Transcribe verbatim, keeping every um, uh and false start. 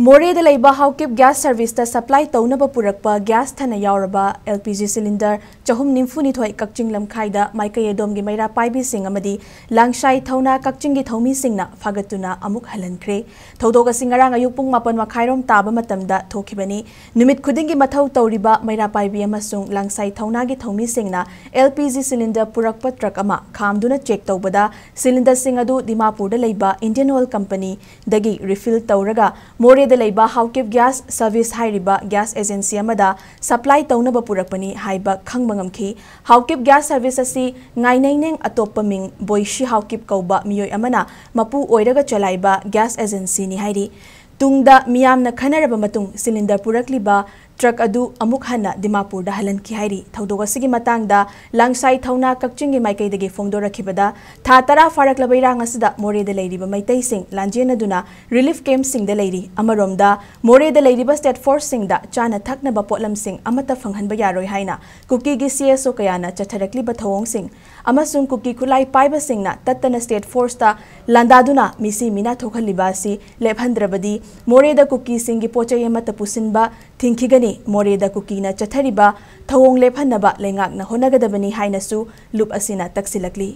ꯃꯣꯔꯦꯗ ꯂꯩꯕ Haokip gas ꯁꯔꯚꯤꯁꯇ supply ꯇꯧꯅꯕ ꯄꯨꯔꯛꯄ ꯒ꯭ꯌꯥꯁ ꯊꯟꯅ ꯌꯥꯎꯔꯕ ꯑꯦꯜ ꯄꯤ ꯖꯤ ꯁꯤꯂꯤꯟꯗꯔ ꯆꯍꯨꯝ ꯅꯤꯐꯨ ꯅꯤꯊꯣꯏ ꯀꯛꯆꯤꯡ ꯂꯝꯈꯥꯏꯗ ꯃꯥꯏꯀꯩ ꯑꯗꯣꯝꯒꯤ ꯃꯩꯔꯥ ꯄꯥꯏꯕꯤꯁꯤꯡ ꯑꯃꯗꯤ ꯂꯥꯡꯁꯥꯏ ꯊꯧꯅꯥ ꯀꯛꯆꯤꯡꯒꯤ ꯊꯧꯃꯤꯁꯤꯡꯅ ꯐꯥꯒꯠꯇꯨꯅ ꯑꯃꯨꯛ ꯍꯜꯍꯟꯈ꯭ꯔꯦ꯫ ꯊꯧꯗꯣꯛ ꯑꯁꯤ ꯉꯔꯥꯡ ꯑꯌꯨꯛ ꯄꯨꯡ ꯃꯥꯄꯟ ꯃꯈꯥꯏꯔꯣꯝ ꯇꯥꯕ ꯃꯇꯝꯗ ꯊꯣꯛꯈꯤꯕꯅꯤ꯫ ꯅꯨꯃꯤꯠ ꯈꯨꯗꯤꯡꯒꯤ ꯃꯊꯧ ꯇꯧꯔꯤꯕ ꯃꯩꯔꯥ ꯄꯥꯏꯕꯤ ꯑꯃꯁꯨꯡ ꯂꯥꯡꯁꯥꯏ ꯊꯧꯅꯥꯒꯤ ꯊꯧꯃꯤꯁꯤꯡꯅ ꯑꯦꯜ ꯄꯤ ꯖꯤ ꯁꯤꯂꯤꯟꯗꯔ ꯄꯨꯔꯛꯄ ꯇ꯭ꯔꯛ ꯑꯃ ꯈꯥꯝꯗꯨꯅ ꯆꯦꯛ ꯇꯧꯕꯗ ꯁꯤꯂꯤꯟꯗꯔꯁꯤꯡ ꯑꯗꯨ ꯗꯤꯃꯥꯄꯨꯔꯗ ꯂꯩꯕ ꯏꯟꯗꯤꯌꯟ ꯑꯣꯏꯜ ꯀꯝꯄꯅꯤꯗꯒꯤ ꯔꯤꯐꯤꯜ ꯇꯧꯔꯒ ꯃꯣꯔꯦꯗ ꯂꯩꯕ ꯍꯥꯎꯀꯤꯞ ꯒ꯭ꯌꯥꯁ ꯁꯔꯚꯤꯁ ꯍꯥꯏꯔꯤꯕ ꯒ꯭ꯌꯥꯁ ꯑꯦꯖꯦꯟꯁꯤ ꯑꯃꯗ ꯁꯄ꯭ꯂꯥꯏ ꯇꯧꯅꯕ ꯄꯨꯔꯛꯄꯅꯤ ꯍꯥꯏꯕ ꯈꯪꯕ ꯉꯝꯈꯤ꯫ ꯍꯥꯎꯀꯤꯞ ꯒ꯭ꯌꯥꯁ ꯁꯔꯚꯤꯁ ꯑꯁꯤ ꯉꯥꯏꯅꯩꯅꯦꯡ ꯑꯇꯣꯞꯄ ꯃꯤꯡ ꯕꯣꯏꯁꯤ ꯍꯥꯎꯀꯤꯞ ꯀꯧꯕ ꯃꯤꯑꯣꯏ ꯑꯃꯅ ꯃꯄꯨ ꯑꯣꯏꯔꯒ ꯆꯂꯥꯏꯕ ꯒ꯭ꯌꯥꯁ ꯑꯦꯖꯦꯟꯁꯤꯅꯤ ꯍꯥꯏꯔꯤ꯫ ꯇꯨꯡꯗ ꯃꯤꯌꯥꯝꯅ ꯈꯟꯅꯔꯕ ꯃꯇꯨꯡ ꯁꯤꯂꯤꯟꯗꯔ ꯄꯨꯔꯛꯂꯤꯕ ꯇ꯭ꯔꯛ ꯑꯗꯨ ꯑꯃꯨꯛ ꯍꯟꯅ ꯗꯤꯃꯥꯄꯨꯔꯗ ꯍꯜꯍꯟꯈꯤ ꯍꯥꯏꯔꯤ꯫ ꯊꯧꯗꯣꯛ ꯑꯁꯤꯒꯤ ꯃꯇꯥꯡꯗ ꯂꯥꯡꯁꯥꯏ ꯊꯧꯅꯥ ꯀꯛꯆꯤꯡꯒꯤ ꯃꯥꯏꯀꯩꯗꯒꯤ ꯐꯣꯡꯗꯣꯔꯛꯈꯤꯕꯗ, ꯊꯥ ꯇꯔꯥ ꯐꯥꯔꯛꯂꯕ ꯏꯔꯥꯡ ꯑꯁꯤꯗ ꯃꯣꯔꯦꯗ ꯂꯩꯔꯤꯕ ꯃꯩꯇꯩꯁꯤꯡ ꯂꯥꯟꯖꯦꯟꯅꯗꯨꯅ ꯔꯤꯂꯤꯐ ꯀꯦꯝꯞꯁꯤꯡꯗ ꯂꯩꯔꯤ꯫ ꯑꯃꯔꯣꯝꯗ, ꯃꯣꯔꯦꯗ ꯂꯩꯔꯤꯕ ꯁ꯭ꯇꯦꯠ ꯐꯣꯔꯁꯁꯤꯡꯗ ꯆꯥꯅ ꯊꯛꯅꯕ ꯄꯣꯠꯂꯝꯁꯤꯡ ꯑꯃꯠꯇ ꯐꯪꯍꯟꯕ ꯌꯥꯔꯣꯏ ꯍꯥꯏꯅ ꯀꯨꯀꯤꯒꯤ ꯁꯤ ꯑꯦꯁ ꯑꯣ ꯀꯌꯥꯅ ꯆꯠꯊꯔꯛꯂꯤꯕ ꯊꯧꯑꯣꯡꯁꯤꯡ ꯑꯃꯁꯨꯡ ꯀꯨꯀꯤ ꯈꯨꯠꯂꯥꯏ ꯄꯥꯏꯕꯁꯤꯡꯅ ꯇꯠꯇꯅ ꯁ꯭ꯇꯦꯠ ꯐꯣꯔꯁꯇ ꯂꯥꯟꯗꯥꯗꯨꯅ ꯃꯤꯁꯤ ꯃꯤꯅꯥ ꯊꯣꯛꯍꯜꯂꯤꯕ ꯑꯁꯤ ꯂꯦꯞꯍꯟꯗ꯭ꯔꯕꯗꯤ ꯃꯣꯔꯦꯗ ꯀꯨꯀꯤꯁꯤꯡꯒꯤ ꯄꯣꯠ ꯆꯩ ꯑꯃꯠꯇ ꯄꯨꯁꯤꯟꯕ ꯊꯤꯡꯈꯤꯒꯅꯤ꯫ ꯃꯣꯔꯦꯗ ꯀꯨꯀꯤꯅ ꯆꯠꯊꯔꯤꯕ ꯊꯧꯑꯣꯡ ꯂꯦꯞꯍꯟꯅꯕ ꯂꯩꯉꯥꯛꯅ ꯍꯣꯠꯅꯒꯗꯕꯅꯤ ꯍꯥꯏꯅꯁꯨ ꯂꯨꯞ ꯑꯁꯤꯅ ꯇꯛꯁꯤꯜꯂꯛꯂꯤ꯫